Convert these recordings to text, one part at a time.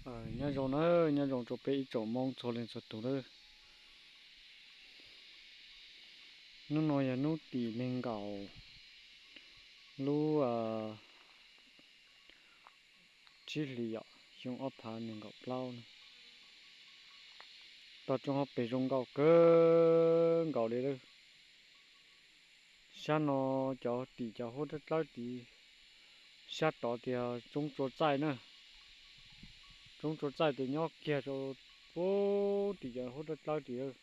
Nyob zoo na, nyob zoo rau peb ib tsoom Hmoob txhua leej txhua tus na. Hnub no yog hnub tim nees nkaum lub tsib hlis yom, xyoo ob phav nees nkaum plaub na. Toj roob hauv pes zoo nkauj kawg nkaus li lawm. Sab no cov tim cov huab dlawb dlawb tid, sab tod tias roob tsua txaij na. Roob tsua txaij ces nyob kiag rau puag tim cov huab dlawb dlawb tid.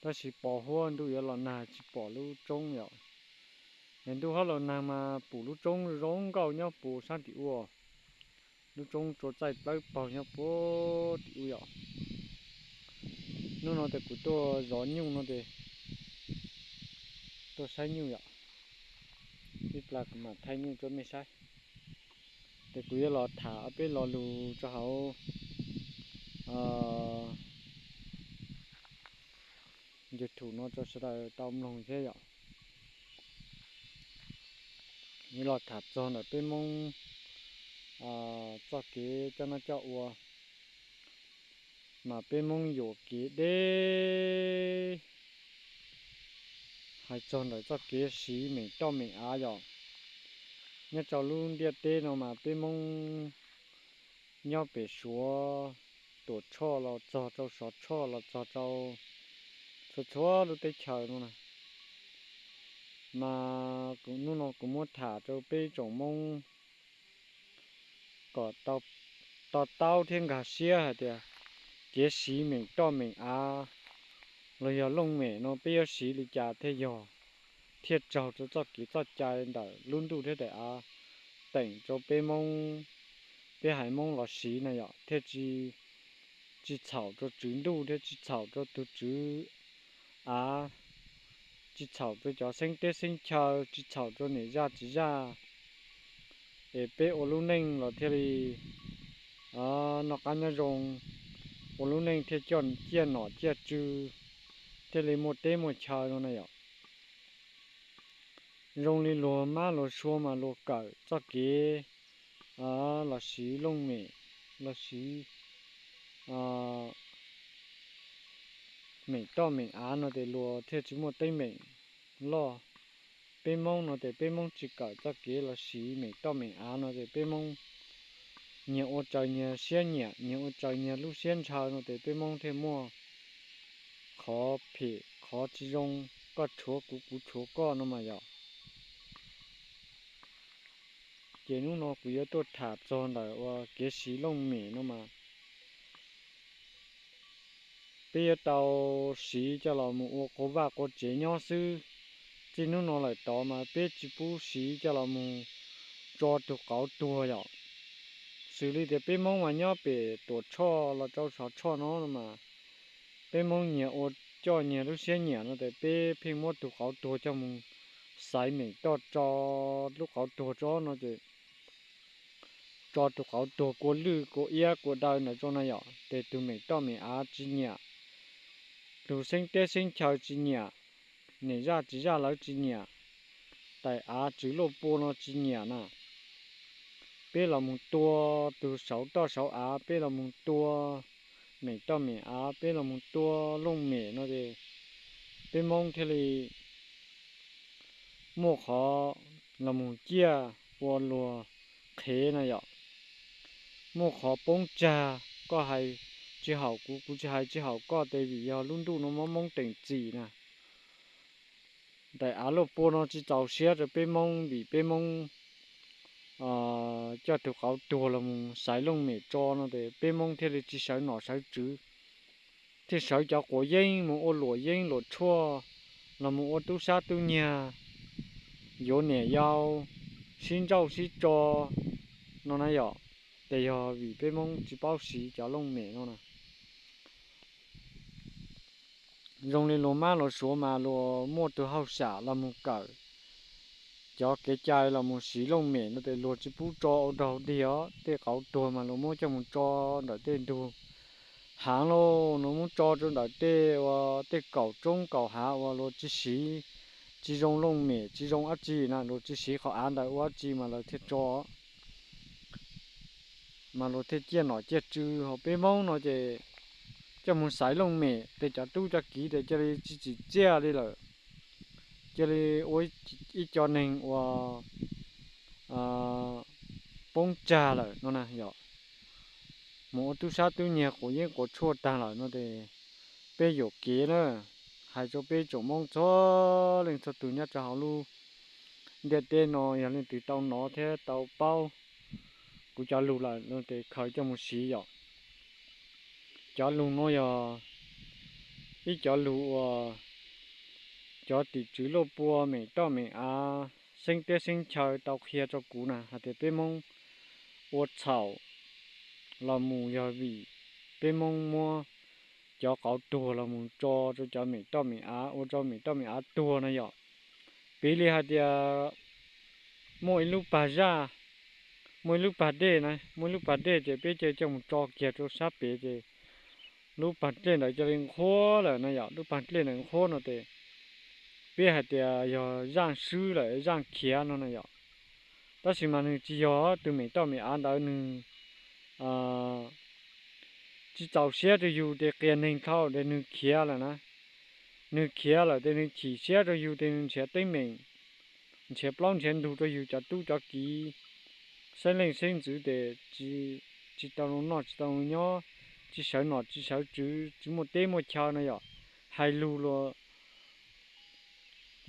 Tab sis pos huab ntuj yuav los nag tsis pom lub roob yom. Es ntuj hob los nag mas pum lub roob zoo nkauj nyob puag sab tim ub. Lub roob tsua txaij plawb paug nyob puag tim ub yom. Hnub no ces kuv tuaj zov nyuj no ces tuaj saib nyuj yom. Ib plag kuv mam thaij nyuj rau mej saib. Ces kuv yuav los tham ob peb lo lus rau hauv YouTube no rau sawv daws tau mloog thiab yom. Yuav los tham txog ntawm peb Hmoob txoj kev coj noj coj ua, mas peb Hmoob yuam kev deb. Hais txog ntawm txoj kev siv meem toj meem av yom, nyob rau lub ntiaj teb no mas peb Hmoob nyob pem Suav, Tuam Tshoj los txog rau Sov Tshoj los txog rau txhua txhua lub teb chaws no na. Mas hnub no kuv muab tham rau peb tsoom Hmoob kom to taub thiab nkag siab hais tias kev siv meem toj meem av los yog looj mem no peb yuav siv li cas thiaj yog, thiaj raug rau txoj kev txoj cai ntawm lub ntuj thiab daim av teem rau peb Hmoob, peb haiv Hmoob los siv na yom, thiaj tsis txhaum rau tswv ntuj thiab tsis txhaum rau tus tswv av, tsis txhaum rau cov xeeb teb xeeb chaw, tsis txhaum rau niam zaj txiv zaj, es peb ua lub neej los thiaj li noj qab nyob zoo, ua lub neej thiaj ciaj nom ciaj tswv, thiaj li muaj teb muaj chaw no na yom. Zoo li luag mab luag suav mas luag kawm txoj kev los siv looj mem, los siv meem toj meem av no ces luag thiaj tsis muaj teeb meem loj. Peb Hmoob no ces peb Hmoob tsis kawm txoj kev los siv meem toj meem av no ces peb Hmoob nyias ua raws nyias siab nyiam, nyias ua raws nyias lub siab ntshaw no ces peb Hmoob thiaj muaj qhov phem qhov tsis zoo, koj tshuav kuv kuv tshuav koj no mas yom. Ces hnub no kuv yuav tuaj tham txog ntawm uas kev siv looj mem no mas peb yuav tau siv coj los mus ua quas vaj quas tsev nyob xwb. Txij hnub no lawm tod mas peb tsis pub siv coj los mus tso tus qauv tuag yom. Xws li tias peb Hmoob mas nyob pem Tuam Tshoj los rau Sov Tshoj no no mas peb Hmoob nyias ua coj nyias lub siab nyiam no ces peb pheej muab tus qauv tuag coj mus xaiv meem toj tso lub qauv tuag tso no ces tso tus qauv tuag kua lwj kua iab kua daw ntawd tso na yom, ces tus meem toj meem av tsis nyiam, tus xeeb teb xeeb chaw tsis nyiam, niam zaj txiv zaj lawv tsis nyiam, daim av tswv luaj pua no tsis nyiam na. Peb los mus tua tus saud toj saud av, peb los mus tua meem toj meem av, peb los mus tua looj mem no ces peb Hmoob thiaj li muaj qhov los mus ciaj ua luag qhev na yom. Muaj qhov poob tsag, koj hais tsis haum kuv, kuv tsis hais tsis haum koj ces vim yog lub ntuj no muab Hmoob teem txim na. Daim av luaj pua no tsis txaus siab rau peb Hmoob vim peb Hmoob coj tus qauv tuag los mus xaiv looj mem tso no ces peb Hmoob thiaj li tsis sawv nom sawv tswv, thiaj sawv cov quav yeeb mus ua luam yeeb luam tshuaj, los mus ua tub sab tub nyiag, yuav niam yau, sib ntsauj sib tso no na yom. Ces yog vim peb Hmoob tsis paub siv cov looj mem no na. Zoo li luag mab luag suav mas luag muaj tus hauj sam los mus kawm cov kev cai los mus siv looj mem no ces luag tsis pub tso ua rau dig os. Tej qauv tuag mas luag muab coj mus tso ntawm tej ntug haav lauj, luag muab tso rau ntawm tej ua tej kaum roob kaum hav uas luag tsis siv, tsis zoo looj mem tsis zoo dab tsi na, luag tsis siv qhov av ntawd ua dab tsi mas lawv thiaj tso. mas luag thiaj ciaj nom ciaj tswv. Ho peb Hmoob no ces coj mus xaiv looj mem ces cov tub cov kiv ces cia li tsis tsim txiaj li lawm, cia li ua ib co neeg uas poob tsag lawm no na yom. Mus ua tub sab tub nyiag quav yeeb quav tshuaj tag lawm no ces peb yuam kev na. Hais rau peb tsoom Hmoob txhua leej txhua tus nyob rau hauv lub ntiaj teb no, yog leej twg tau hnov thiab tau paub kuv cov lus lawm no ces khaws coj mus siv yom. Cov lus no yog ib cov lus uas cov tim tswv luaj pua mem toj mem av xeeb teb xeeb chaw tau qhia rau kuv na, hais tias peb Hmoob ua txhaum los mus yog vim peb Hmoob muab cov qauv tuag los mus tso rau cov mem toj mem av, ua rau mem toj mem av tuag na yom. Piv li hais tias muaj ib lub pag zaj, muaj ib lub pag dej na, muaj ib lub pag dej ces peb cia li coj mus tso kiag rau sab pem ces lub pag dlej ntawd cia li nqhuab lawm no yom. Lub pag dlej ntawd nqhuab no ces peb hais tias yog zaj swb lawm, zaj khiav no na yom. Tab sis mas nws tsis yog, tus mem toj mem av ntawd nws tsis txaus siab rau yus ces qia neeg dhau ces nws khiav lawm na. Nws khiav lawm ces nws chim siab rau yus ces nws nrhiav teeb meem, nrhiav plaub nrhiav ntug rau yus cov tub cov kiv, xeeb leej xeeb ntxwv ces tsis tau zoo noj tsis tau zoo nyob, tsis sawv nom tsis sawv tswv, tsis muaj teb muaj chaw no yom. Hais lus los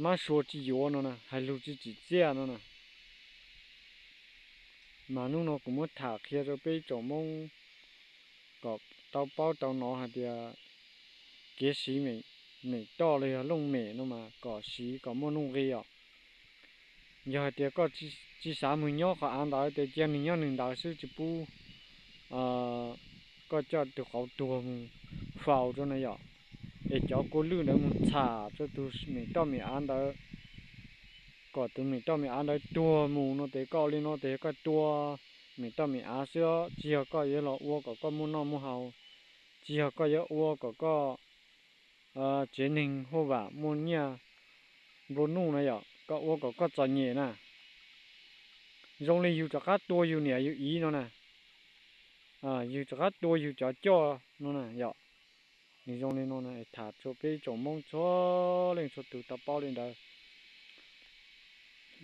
mab sua tsis yuav no na, hais lus tsis tsim txiaj no na. Mas hnub no kuv muab tham qhia rau peb tsoom Hmoob kom tau paub tau hnov hais tias kev siv mem toj los yog looj mem no mas kom siv kom muaj nuj nqis os. Yog hais tias koj tsis xav mus nyob qhov av ntawd ces cia nws nyob nws ntawd xwb, tsis pub koj coj tus qauv tuag mus faus rau na yom, es cov kua lwj ntawd mus txham rau tus mem toj mem av ntawd, kom tus mem toj mem av ntawd tuag mus no ces koj ua li no ces yog koj tua mem toj mem av xwb, tsis yog koj yuav los ua kom koj muaj noj muaj haus, tsis yog koj yuav ua kom koj tsev neeg huaj vam muaj nyiaj nplua nuj na yom, koj ua kom koj txom nyem na. Zoo li yus rov qab tua yus niam yus txiv no na, yus rov qab tua yus cov coj no na yom. Nws zoo li no na, tham rau peb tsoom Hmoob txhua leej txhua tus tau paub li ntawd.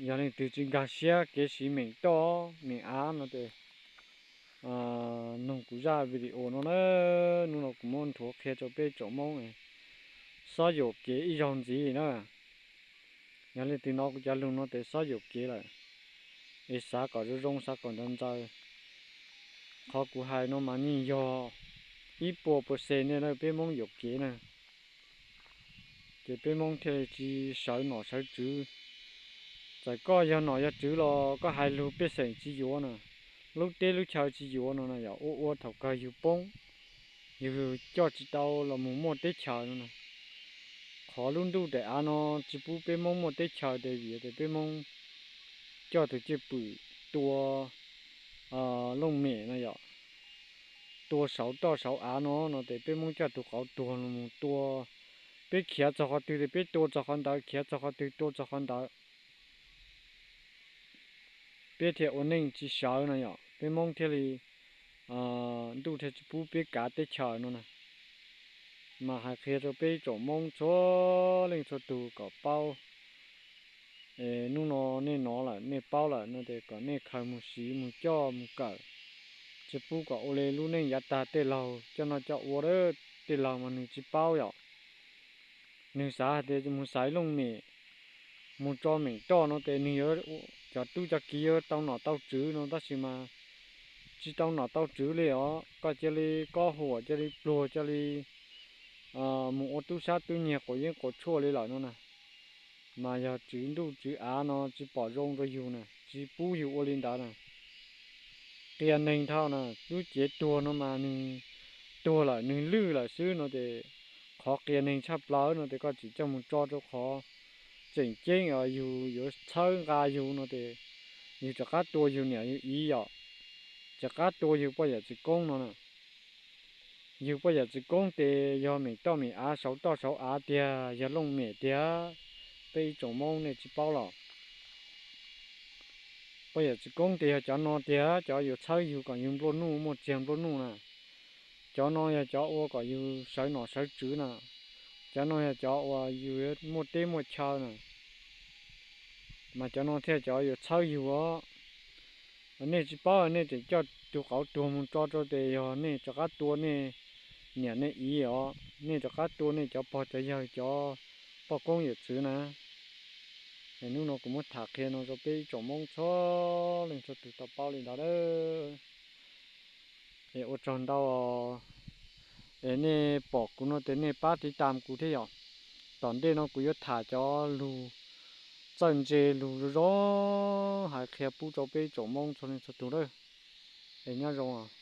Yog leej twg tsis nkag siab kev siv mem toj mem av no ces noog kuv zaj video no na, hnub no kuv muab nthuav qhia rau peb tsoom Hmoob, xob yuam kev ib zaug ntxiv na. Yog leej twg hnov kuv cov lus no ces xob yuam kev lawm, es xav kom zoo zoo, xav kom ntxaws ntxaws. Qhov kuv hais no mas yeej yog ib puas percent ne, peb Hmoob yuam kev na, ces peb Hmoob thiaj li tsis sawv nom sawv tswv. Txawm koj yog nom yog tswv los koj hais lus pej xeem tsis yuav na, lub teb lub chaw tsis yuav no na yom, ua ua thaum kawg yus poob, yus coj tsis tau los mus muaj teb chaws no na. Qhov lub ntuj daim av no tsis pub peb Hmoob muaj teb chaws ces vim tias peb Hmoob coj tus cwj pwm tua looj mem no yom, tua saum toj saum av no no ces peb Hmoob coj tus qauv tuag los mus tua. Peb khiav txog qhov twg ces peb tua txog qhov ntawd, khiav txog qhov twg tua txog qhov ntawd. Peb thiaj ua neej tsis sawv no yom, peb Hmoob thiaj li ntuj thiaj tsis pub peb kav teb chaws no na. Mas hais qhia rau peb tsoom Hmoob txhua leej txhua tus kom paub. Hnub no nej hnov lawm nej paub lawm no ces kom nej khaws mus siv mus coj mus kawm, tsis pub kom ua li lub neej yav tag tej laug coj noj coj ua. Tej laug mas nws tsis paub yom, nws xav hais tias mus xaiv looj mem, mus tso mem toj no ces nws yuav, cov tub cov kiv yuav tau nom tau tswv no, tab sis mas tsis tau nom tau tswv li os. Koj cia li kob huam, cia li pluag, cia li mus ua tub sab tub nyiag quav yeeb quav tshuaj li lawm no na. Mas yog tswv ntuj tswv av no tsis pom zoo rau yus na, tsis pub yus ua li ntawd na. Qia neeg dhau na, lub cev tuag no mas nws tuag lawm nws lwj lawm xwb no ces qhov qia neeg tshaj plaws no ces koj tseem coj mus tso rau qhov tseem ceeb, yus yuav txhawb nqa yus no ces yus rov qab tua yus niam yus txiv yom, rov qab tua yus poj yam txiv koob no na. Yus poj yam txiv koob ces yog mem toj mem av, saum toj saum av tiag, yog looj mem tiag, peb ib tsoom Hmoob nej tsis paub los? poj yawm txwv koob tias yog cov no tiag cov yus txhawb yug kom yug nplua nuj muaj txiag nplua nuj na. Cov no yog cov ua kom yus sawv nom sawv tswv na. Cov no yog cov uas yus muaj teb muaj chaw na. Mas cov no thiaj cov yus txhawb yug os. Nej tsis paub nej tseem coj tus qauv tuag mus tso rau tes yog nej rov qab tua nej niam nej txiv os, nej rov qab tua nej cov pog cov yawg cov poj koob yawm txwv na. Es hnub no kuv muab tham qhia no rau peb ib tsoom Hmoob txhua leej txhua tus tau paub li ntawd lawm. Es ua tsaug ntau. Es nej pom kuv no ces nej pab tiv tam kuv thiab yom. Tom ntej no kuv yuav tham cov lug txawj ntse lug zoo zoo hais qhia pub rau peb ib tsoom Hmoob txhua leej txhua tus lawm. Es nyob zoo.